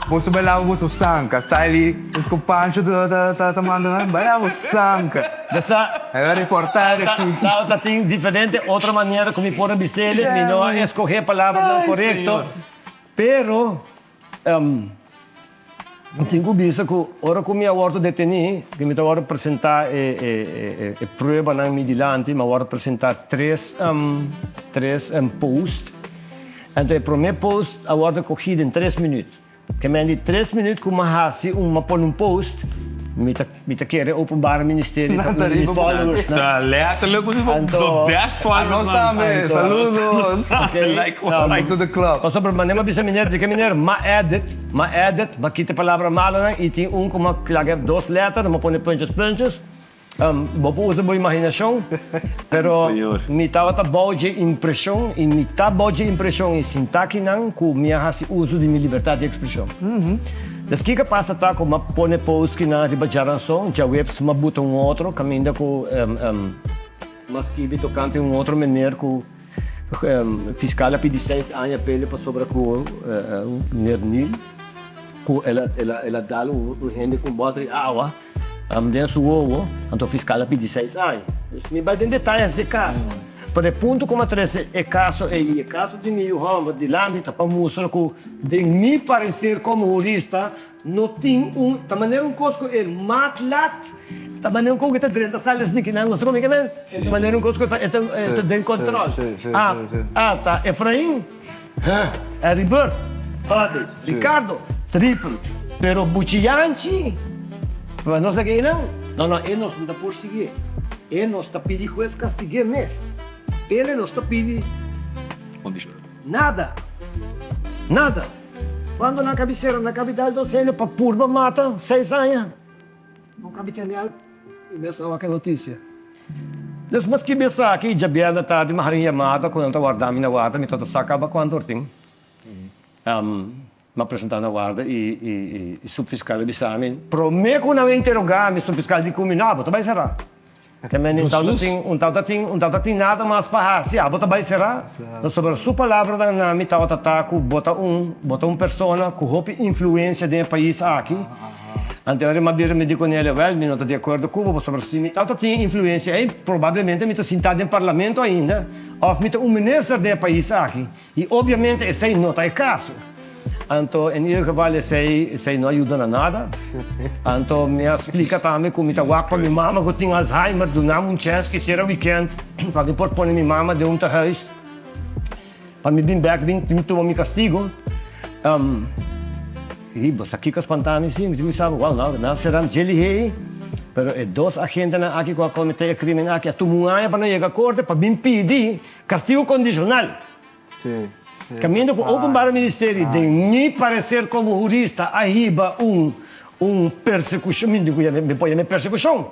E: boso bai laba boso sanka. Style es ku Pancho ta ta ta manda nan, bai laba bo sanka.
B: Desa.
E: E a reportahe aki.
B: Ta ta tin diferente otro manera ku mi por a bis'el, mi no a eskohe palabranan korekto, pero. Mi tin ku bisa ku ora ku mi a wòrdu detení, ku mi ta wòrdu presentá e e pruebanan mi dilanti, mi a wòrdu presentá tres tres post. Anto e promé post a wòrdu kogí den tres minüt. Ke men di tres minüt ku mi a hasi un, mi a pone un post, mi ta mi ta kere Openbare Ministerie ta uni mi followersnan.
A: Ta letterlijk bo best followers
E: Anos tambe, saludos.
B: Like
E: to the club.
B: Pasobra manera mi a bisa meneer, di ke meneer m'a edit, m'a edit, m'a kita e palabra malonan i tin un ku m'a laga dos letter, m'a pone puntjes puntjes. Bo por usa bo imaginashon, pero mi tabata bou dje impreshon i mi ta bou dje impreshon i sinta akinan ku mi a hasi uso di mi libertat di ekspreshon. Des kiko a pasa ta ku m'a pone post kinan riba djaranson, djaweps m'a buta un otro kaminda ku m'a skibi tokante un otro meneer ku Fiskal a pidi seis aña p'e pasobra ku meneer Neil ku el a dal un hende ku un bòter di awa den su wowo, anto fiskal a pidi seis aña. Dus mi bai den detaye hasi e kaso, pero e punto ku mi a trese e kaso ei i e kaso di mi yu hòmber dilanti ta pa mustra ku den mi pareser komo hurista No tin un, ta manera un kos ku e matlat, ta manera un kos ku e ta drenta sal di snikinan, no sa komo e ke men, ta manera un kos ku e ta e ta den kòntròl. A, a ta Efrain, ha, Heribert, Hubert, Ricardo, tripel, pero Buchiyanchi, pa nos laga einan, no no, e nos no ta por siguié, e nos ta pidi hues kastig'é mes, p'e nos ta pidi nada, nada. Cuando nan cabicera na capital docente pa purba mata seis aña. No cabi tende al y mes a wak e noticia. Despues ki mi esaki djabièrnè tardi mi haña un yamada cu nan ta warda mi na warda mi tabata sa caba cuanto or tin. Mi a presenta na warda y y subfiscal a bisa mi prome cu nan a interoga mi subfiscal di cu mi no abo ta bay sera. Te mende un tawta tin, un tawta tin, un tawta tin nada mas pa hasi, abo ta bai será. Pasobra su palabranan na mi tawata ta ku bo ta un, bo ta un persona ku hopi influensia den e pais aki. Anto ora mi a bira mi di ku nel, wèl, mi no ta di akuerdo ku bo, pasobra si mi tawta tin e influensia ei, probablemente mi ta sintá den parlamento ainda, òf mi ta un minister den e pais aki. I obviamente esei no ta e kaso. Anto en ieder geval esei esei no a yuda na nada. Anto mi a splika tambe ku mi ta wak pa mi mama ku tin Alzheimer duna mi un chèns kisiera wikènt pa mi por pone mi mama den un tehuis pa mi bin bèk bin bin tuma mi kastigo. I bo sa kiko a spanta mi si? Mi tin bisa bo, wèl nan sera dje lihei pero e dos agentenan aki ku a kometé e krimen aki a tuma un aña pa nan yega korte pa bin pidi Castigo condicional. Caminda cu Openbare Ministerie den mi parecer como hurista a hiba un un persecucion, mi dico mi por yama persecucion.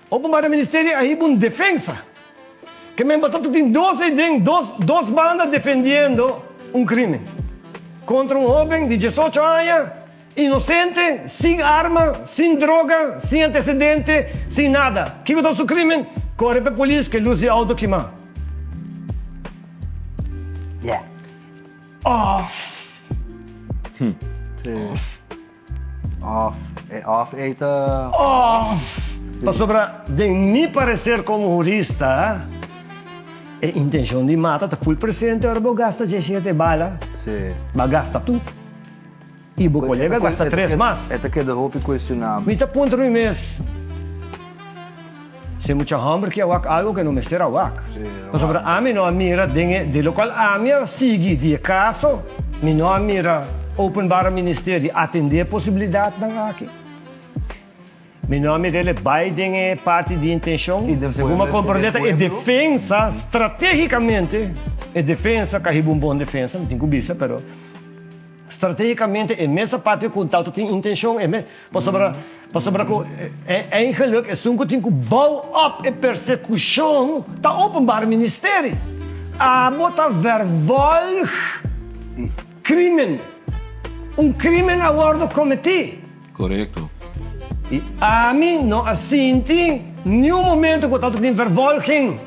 B: Openbare Ministerie a hiba un defensa. Ke men bo ta tin dos eyden, dos dos banda defendiendo un crimen contra un hoben di diesocho aña inocente, sin arma, sin droga, sin antecedente, sin nada. Kico ta su crimen? Core p'e polis ke luz di auto kima. Yeah. Off.
E: Si. Off. E off ei ta.
B: Off. Pasobra den mi parecer como hurista e intencion di mata ta full presente ora bo gasta diesisiete bala.
E: Si.
B: Bo a gasta tur. I bo kolega gasta tres mas.
E: E ta keda hopi kuestionabel.
B: Mi ta puntra mi mes si e mucha hòmber ke a wak algu ke no mester a wak. Pasobra ami no a mira den e di lokual ami a sigui di e kaso, mi no a mira Openbare Ministerie atendé e posibilidatnan aki. Mi no a mira el e bai den e parti di intenshon. Segun mi a komprendé ta e defensa stratégikamente, e defensa ka hiba un bon defensa, mi tin ku bisa, pero. Strategicamente e mes a papia cu tawata tin intencion e mes pasobra pasobra cu eigenlijk esun cu tin cu bouw op e persecucion ta openbaar ministerie. Abo ta vervolg crimen. Un crimen a wordo cometi.
V: Corecto.
B: Y ami no a sinti niun momento cu tawata tin vervolging.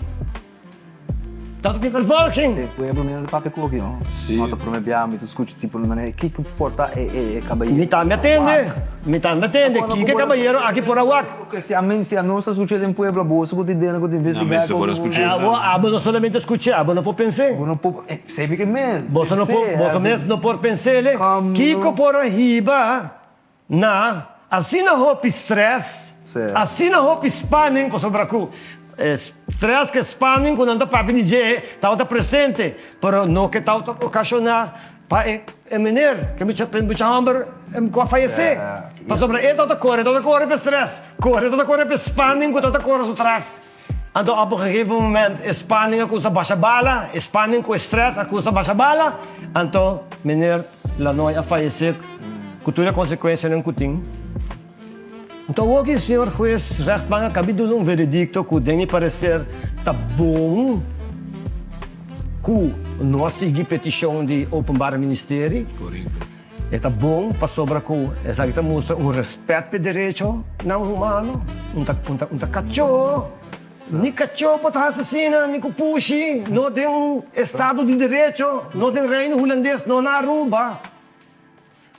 B: Tantu tin vervolging.
E: E pueblo mi no ta papia ku oki no. Si. No ta prome bia mi ta skucha tipo di manera kiko por ta e e e kabayero.
B: Mi tambe a tende, mi tambe a tende kiko e kabayero aki por a wak.
E: Oke si ami si anos ta skucha den pueblo aboso ku tin dene ku ta investiga
V: Nan mester por a skucha.
B: Abo abo no solamente skucha abo no por pens'é.
E: Bo no por esei mi ke men.
B: Boso no por boso mes no por pens'é kiko por a hiba Na asina hopi stress, asina hopi spanning, pasobra ku e stress ku e spanning ku nan ta papia di dje tabata presente, pero no ke tabata okashoná pa e e meneer, ke mucha mucha hòmber ku a fayesé. Pasobra e tabata kore, tabata kore pa e stress, kore tabata kore pa e spanning ku tabata kore su tras. Anto op un gegeven moment e spanning a kusa basha bala, e spanning ku e stress a kusa basha bala, anto meneer Lanoy a fayesé ku tur e konsekuensianan ku tin. Anto awor ki señor hues rechtbank a kabi duna un veredikto ku den mi pareser ta bon ku no a sigui petishon di Openbare Ministerie. E ta bon pasobra ku esaki ta mustra un rèspèt p'e derechonan humano. Un ta un ta un ta kachó, ni kachó por ta hasi asina, ni ku pushi, no den un estado di derecho, no den Reino Hulandes, no na Aruba.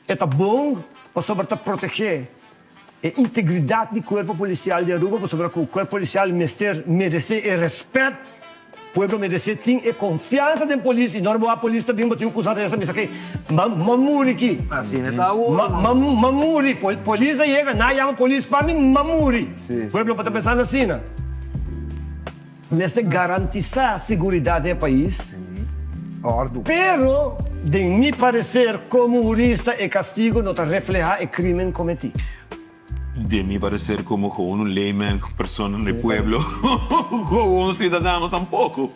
B: E ta bon pasobra ta protegé e integridat di Kuerpo Polisial di Aruba pasobra ku Kuerpo Polisial mester meresé e rèspèt. Pueblo meresé tin e konfiansa den polis i no ora bo a polis ta bin bo tin un kusa resa bisa ke ma ma muri ki ma ma ma muri polis a yega nan a yama polis pa mi ma muri pueblo por ta pensando asina mester garantisá seguridat den e pais pero den mi pareser komo hurista e kastigo no ta reflehá e krimen kometí.
V: De mi parecer como gewoon un layman, persona di pueblo, gewoon ciudadano tampoco.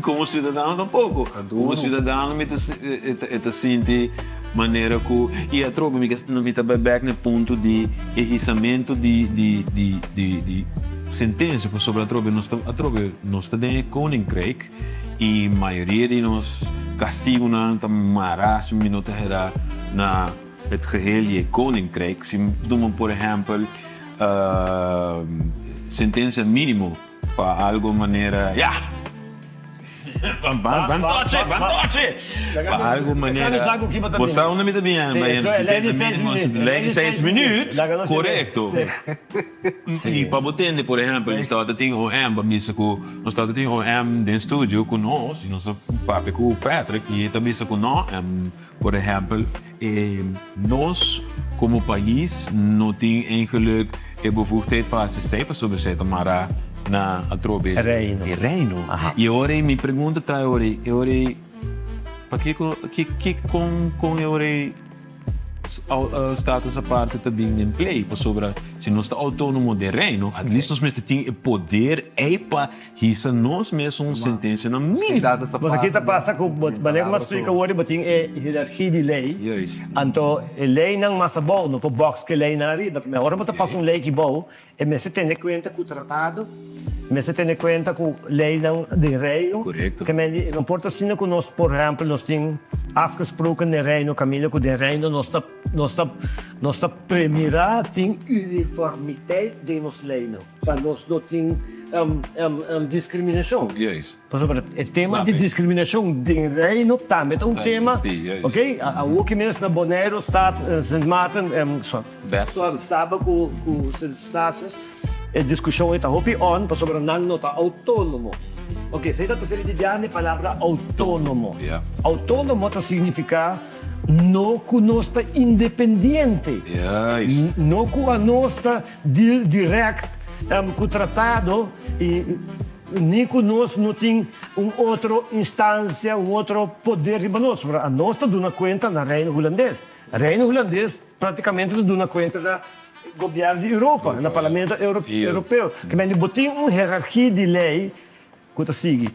V: Como ciudadano tampoco. Como ciudadano mi ta e ta sinti manera cu y atrobe mi mi ta bay bek na e punto di e hisamento di di di di di sentencia pasobra atrobe nos ta atrobe nos ta den e koninkrijk y mayoria di nos castigonan ta mara si mi no ta hera na Het geheel di e koninkrijk, si tuma por ehèmpel sentensia mínimo pa algu manera, ya! Ban tochi, ban tochi! Pa algu manera, bo sa unda mi ta bini bayendo, sentensia mínimo, lei di seis minuut, korekto. I pa bo tende, por ehèmpel, nos tabata tin OM, pa bisa ku nos tabata tin OM den studio ku nos, i nos a papia ku Patrick, i e ta bisa ku no, Por ehempel, nos como pais no tin eigenlijk e bevoegdheid pa haci esey pasobra esey ta mara na atrobe e reino. Y e ora ey mi pregunta ta e ora ey, e ora ey pakico, con con e ora ey status aparte ta bin den play? Pasobra si nos ta autonomo den reino, at least nos mester tin e poder ey pa Hisa nos mes un sentensianan mínimo.
B: Bo sa ki ta pasa ku bo manera ku bo a splika wor bo tin e hierargia di lei, anto e leinan mas abou no por box ku e leinan ariba. Ora bo ta pasa un lei aki bou e mester tene kuenta ku tratado, mester tene kuenta ku leinan den Reino. Ke men di no por ta asina ku nos por ehèmpel nos tin afgesproken den Reino kaminda ku den Reino nos ta nos ta nos ta premirá tin uniformiteit den nos leinan pa nos no tin. diskriminashon. Pasobra e tema di diskriminashon den Reino tambe ta un tema. Ok, awor ki mes na Boneiru, Staat, Sint Maarten, sorry, Saba ku Sint Eustatius, e diskushon ei ta hopi on pasobra nan no ta outónomo. Ok, esei ta terser di biaha e palabra outónomo. Outónomo ta signifiká no ku nos ta independiente, no ku anos ta deal dirèkt ku tratado i ni ku nos no tin un otro instansia, un otro poder riba nos. Pasobra anos ta duna kuenta na Reino Hulandes. Reino Hulandes práktikamente ta duna kuenta na gobièrnu di Europa, na Parlamento Europeo. Ke men di bo tin un herarkia di lei ku ta sigui.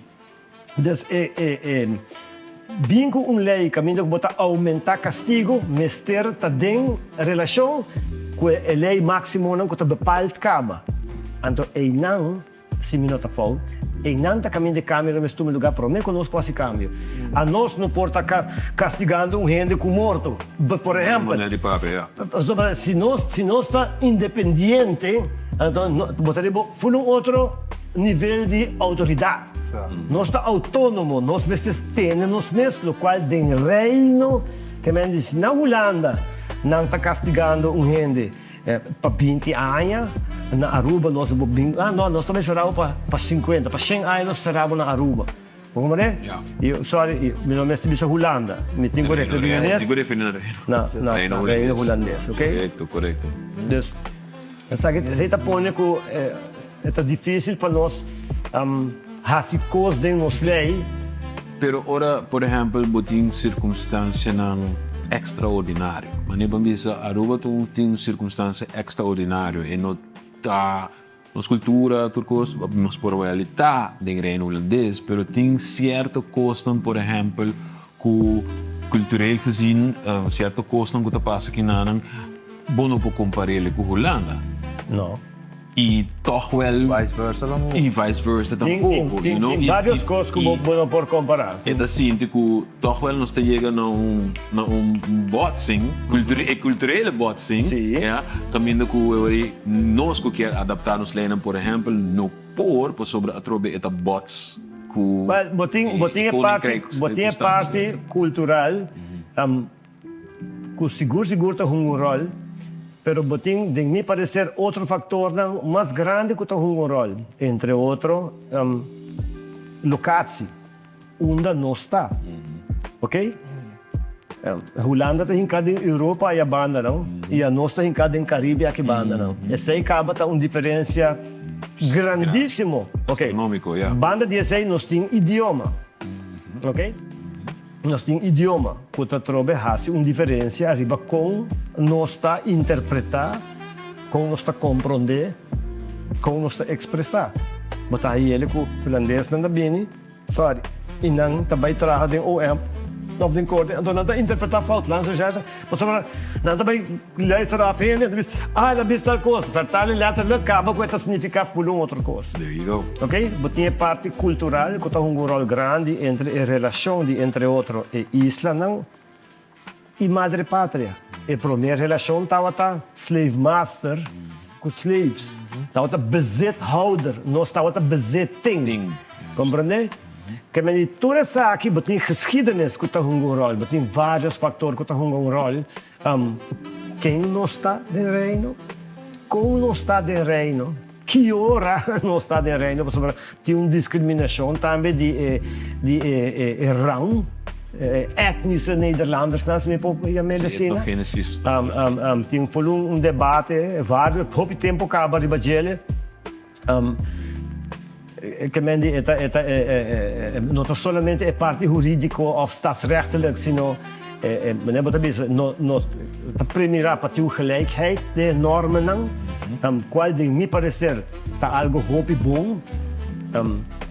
B: Dus e e bin ku un lei kaminda ku bo ta oumentá kastigu mester ta den relashon ku e lei máksimonan ku ta bepaald kaba. Anto einan si mi no ta fout, einan ta kaminda e kambio mester tuma lugá promé ku nos por hasi kambio. Anos no por ta kastigando un hende ku morto, por ehèmpel. Pasobra si nos si nos ta independiente anto bo ta riba full un otro nivel di outoridat. Nos ta outónomo, nos mester tene nos mes, lokual den Reino ke men di si na Hulanda nan ta kastigando un hende pa binti aña, na Aruba nos bo bin, ah no, nos ta bay sera bo pa sinkuenta, pa shen aña nos sera bo na Aruba. Bo komprende? I sorry, mi no mester bisa Hulanda, mi tin ku referí na mes na Reino Hulandes, ok?
V: Korekto, korekto.
B: Dus, esaki, esei ta pone ku E ta difícil pa nos haci cos den nos ley.
V: Pero ora, por ehempel, bo tin circunstancianan extraordinario. Manera bo a bisa, Aruba ta un tin un circunstancia extraordinario. E no ta nos cultura, tur cos, nos por wèl ta den Reino Hulandes, pero tin cierto cosnan, por ehempel, cu cultureel gezien, cierto cosnan cu ta pasa kinanan, bo no por compar'e cu Hulanda.
B: No.
V: I tòg wèl.
E: Vice versa tampoco.
V: I vice versa tampoco.
B: Tin, tin, tin varios kos ku bo no por kompará.
V: E ta sinti ku tòg wèl nos ta yega na un, na un botsing, e kulturele botsing, ya, kaminda ku e ora ei nos ku kier adaptá nos leinan, por ehèmpel, no por pasobra atrobe e ta bots ku
B: Wèl, bo tin, bo tin e parti, bo tin e parti kultural. Ku sigur sigur ta hunga un ròl, pero bo tin den mi pareser otro faktornan mas grandi ku ta hunga un ròl, entre otro lokatsi, unda nos ta, ok? Hulanda ta hinká den Europa aya bandanan i anos ta hinká den Karibe aki bandanan. Esei kaba ta un diferensia grandísimo, ok? Banda di esei nos tin idioma, ok? Nos tin idioma ku ta trobe hasi un diferensia riba kon nos ta interpretá, kon nos ta komprondé, kon nos ta ekspresá. Bo ta hañ'el ku hulandesnan ta bini, sorry, i nan ta bai traha den OM òf den korte, anto nan ta interpretá fout. Landsrecherche, pasobra nan ta bai luister af hende, nan ta bisa, ah, el a bisa tal kos. Vertaling letterlijk kaba ku e ta signifiká full un otro kos.
V: There you go.
B: Ok, bo tin e parti kultural ku ta hunga un ròl grandi entre e relashon di entre otro e islanan i Madre Patria. E promé relashon tabata slave master ku slaves, tabata bezithouder, nos tabata bezitting. Komprendé? Ke men di tur esaki bo tin geschiedenis ku ta hunga un ròl, bo tin vários faktor ku ta hunga un ròl. Ken nos ta den Reino? Kon nos ta den Reino? Ki ora nos ta den Reino? Pasobra tin un diskriminashon tambe di e di e e rang, e etnische Nederlandersnan, si mi por yam'el asina.
V: Etnogenesis.
B: Tin full un debate, varios, hopi tempu kaba riba djele. Ke men di e ta e ta e no ta solamente e parti hurídiko òf statsrechtelijk, sino e manera bo ta bisa no no ta premirá pa tin un gelijkheid den e normennan, kual den mi pareser ta algo hopi bon,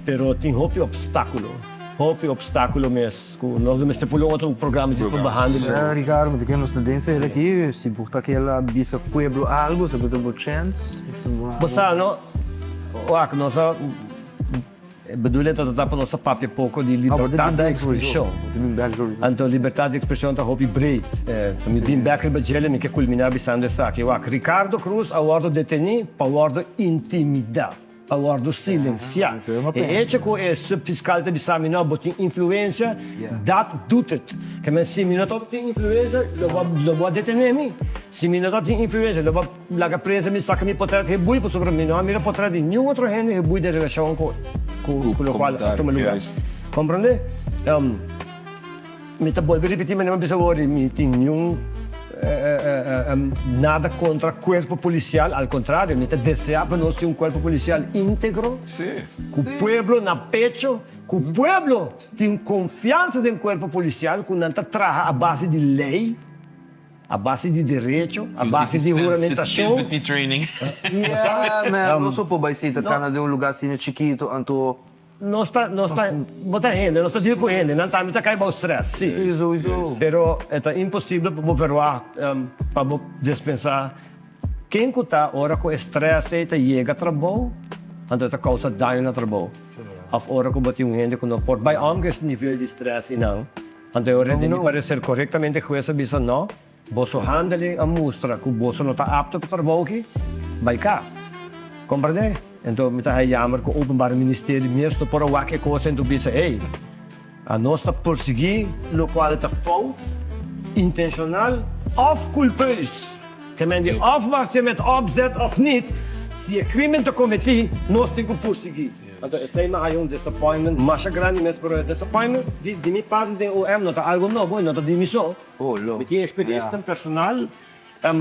B: pero tin hopi opstákulo, hopi opstákulo mes ku nos lo mester pone otro programa djis pa behandelen.
E: Ricardo, mi ta kere nos ta den sera aki, si bo ta keda bisa pueblo algo, sa bo ta bo chèns.
B: Bo sa no, wak nos a bedoel ta ta pa nos ta papia poko di libertad di ekspreshon. Anto libertad di ekspreshon ta hopi breed. Mi bin bek riba djele mi ke kulminá bisando esaki. Wak, Ricardo Cruz a wòrdu detení pa wòrdu intimidá. a wòrdu silensiá. E echo ku e subfiskal ta bisa mi no, bo tin influensia, dat doet het. Ke men si mi no tabata tin influensia, lo bo lo bo a detené mi. Si mi no tabata tin influensia, lo bo a laga prensa mi saka mi potrèt hebui pasobra mi no a mira potrèt di niun otro hende hebui den relashon ku ku lokual a tuma lugá. Komprondé? Mi ta bolbe ripití manera mi a bisa awor, mi tin niun nada kontra kuerpo polisial, al kontrario, mi ta deseá pa nos tin un kuerpo polisial íntegro, ku pueblo na pecho, ku pueblo tin konfiansa den kuerpo polisial, ku nan ta traha a base di lei, a base di derecho, a base di huramentashon.
A: Sensitivity training.
E: Yeah, man, nos no por bai sinta kana den un lugá asina chikito, anto.
B: Nos ta, nos ta, bo ta hende, nos ta deal ku hende, nan tambe ta kai bou stress, si.
E: Sí, sowieso.
B: Pero e ta imposibel pa bo verwagt, pa bo despensá ken ku ta ora ku e stress ei ta yega trabou, anto e ta kousa daño na trabou. Òf ora ku bo tin un hende ku no por bai om ku e nivel di stress einan, anto e ora e den di parecer korektamente hues a bisa no. Boso handeling a mustra ku boso no ta apto pa trabou aki, bai kas. Komprendé? Enton mi ta haña jammer ku Openbaar Ministerie mes no por a wak e kos en tu bisa, ey, anos ta persiguí lokual ta fout, intenshonal òf kulpeus. Ke men di òf was je met opzet òf niet, si e krimen ta kometí, nos tin ku persiguí. Anto esei mi a haña un disappointment masha grandi mes, pero e disappointment di mi parti den OM no ta algu nobo i no ta di mi so. Mi tin experiencianan personal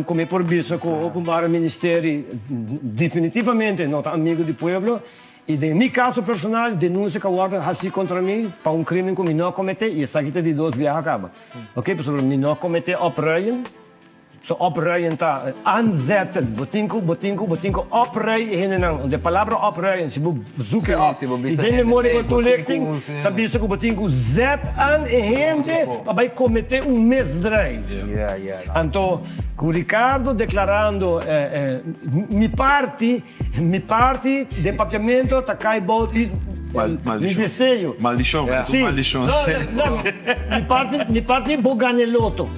B: cu mi por bisa cu Openbare Ministerie definitivamente no ta amigo di pueblo y den mi caso personal denuncia cu a wordo haci contra mi pa un crimen cu mi no a comete y esaki ta di dos biaha caba. Ok, pasobra mi no a comete opruien. So opruien ta aanzetten. Bo tin ku, bo tin ku, bo tin ku oprui e hendenan. De palabra opruien, si bo zoek e op i den memoria van toelichting ta bisa ku bo tin ku zet aan e hende pa bai kometé un misdrijf. Anto ku Ricardo deklarando mi parti, mi parti den papiamento ta kai bou di mi deseo.
A: Maldishon,
B: Si. No, mi parti, mi parti bo gana e loto.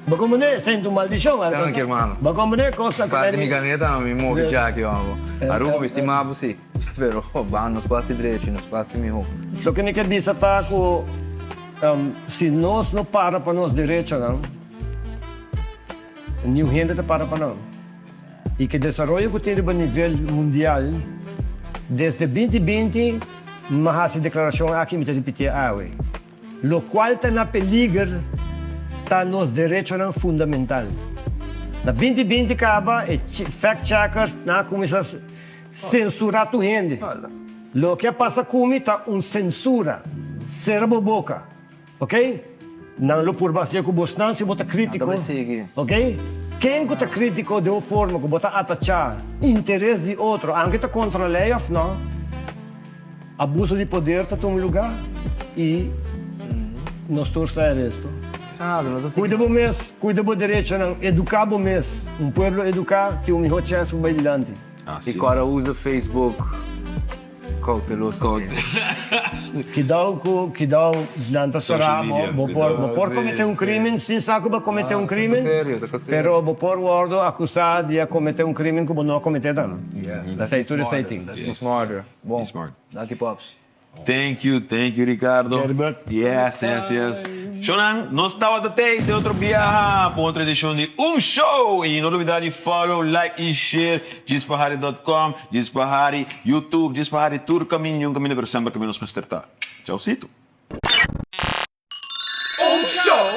B: Bo komprendé? Senti un maldishon.
E: Danki hermano.
B: Bo komprendé cosa ku
E: Parti mi ganeta mi movi djaki hobo. Aruba mi stima bo si, pero ban nos por hasi drechi, nos por hasi miho.
B: Loke mi ke bisa ta ku si nos no para pa nos derechonan, niun hende ta para pa nan. I ke desaroyo ku tin riba nivel mundial, desde 2020 mi a hasi deklarashon aki mi ta ripitié awe. Locual ta na peliger ta nos derechonan fundamental. Na 2020 caba e fact checkers nan a cuminsa censura tur hende. Loke a pasa cu mi ta un censura. Cera bo boca. Ok? Nan lo purba hacia cu bosnan si bo ta critico. Ok? Ken cu ta critico den un forma cu bo ta atacha interes di otro, aunke ta contra ley of no, Abuso di poder ta tuma luga y nos tur sa e resto. Cuida bo mes, cuida bo derechonan, educa bo mes. Un pueblo educa tin un miho chens pa bay dilanti.
E: Y cora usa Facebook cauteloso.
B: Kidao cu kidao nan ta sera bo, bo por bo por comete un crimen sin sa cu bo a comete un crimen, pero bo por wordo acusa di a comete un crimen cu bo no a comete tambe. Esey tur esey tin.
E: Bon. Danki Pops.
A: Thank you, thank you Ricardo. Yes, yes, yes. Shownan, nos tabata tei den otro biaha pa otro edicion di Un Show! Y no lubida di follow, like y share djispahari dot com, djispahari, YouTube, djispahari tur caminda y un caminda pero semper caminda nos mester ta. Chaucito.
F: Un Show!